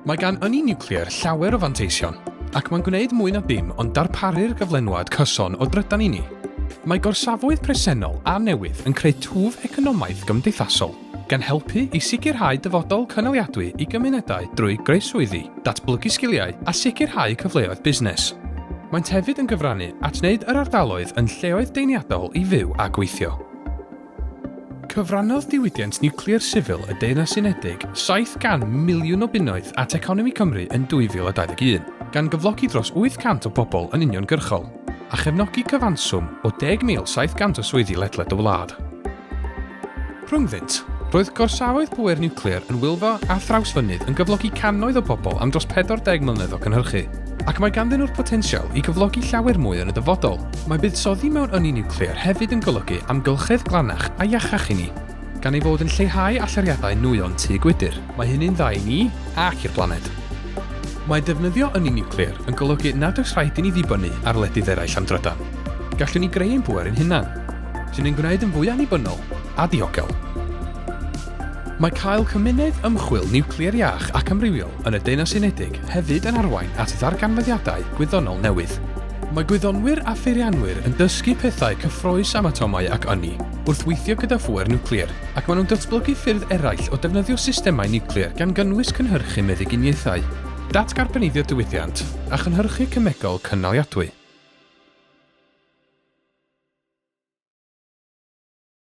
Mae gan ynni niwclear llawer o fanteision, ac mae'n gwneud mwy na dim ond darparu'r gyflenwad cyson o drydan i ni. Mae gorsafoedd presennol a newydd yn creu twf economaidd gymdeithasol, gan helpu i sicrhau dyfodol cynaliadwy i gymunedau drwy greu swyddi, datblygu sgiliau a sicrhau cyfleoedd busnes. Maent hefyd yn cyfrannu at wneud yr ardaloedd yn lleoedd deniadol i fyw a gweithio. Cyfrannodd diwydiant niwclear sifil y Deyrnas Unedig 700 miliwn o bunnoedd at economi Cymru yn 2021, gan gyflogi dros 800 o bobl yn uniongyrchol, a chefnogi cyfanswm o 10,700 o swyddi ledled y wlad. Rhyngddynt, roedd gorsafoedd pŵer niwclear yn Wylfa a Thrawsfynydd yn gyflogi cannoedd o bobl am dros 40 mlynedd o gynhyrchu. Ac mae ganddyn nhw'r potensial i gyflogi llawer mwy yn y dyfodol. Mae buddsoddi mewn ynni niwclear hefyd yn golygu amgylchedd glanach a iachach i ni, gan ei fod yn lleihau allyriadau nwyon tŷ gwydr. Mae hynny'n dda i ni ac i'r blaned. Mae defnyddio ynni niwclear yn golygu nad oes rhaid i ni ddibynnu ar wledydd eraill am drydan. Gallwn ni greu ein pŵer ein hunain, sy'n ein gwneud yn fwy annibynnol a diogel. Mae cael cymuned ymchwil niwclear iach ac amrywiol yn y Deyrnas Unedig hefyd yn arwain at ddarganfyddiadau gwyddonol newydd. Mae gwyddonwyr a pheirianwyr yn dysgu pethau cyffrous am atomau ac ynni wrth weithio gyda phŵer niwclear, ac maen nhw'n datblygu ffyrdd eraill o defnyddio systemau niwclear gan gynnwys cynhyrchu meddyginiaethau, datgarboneiddio diwydiant, a chynhyrchu cemegol cynaliadwy.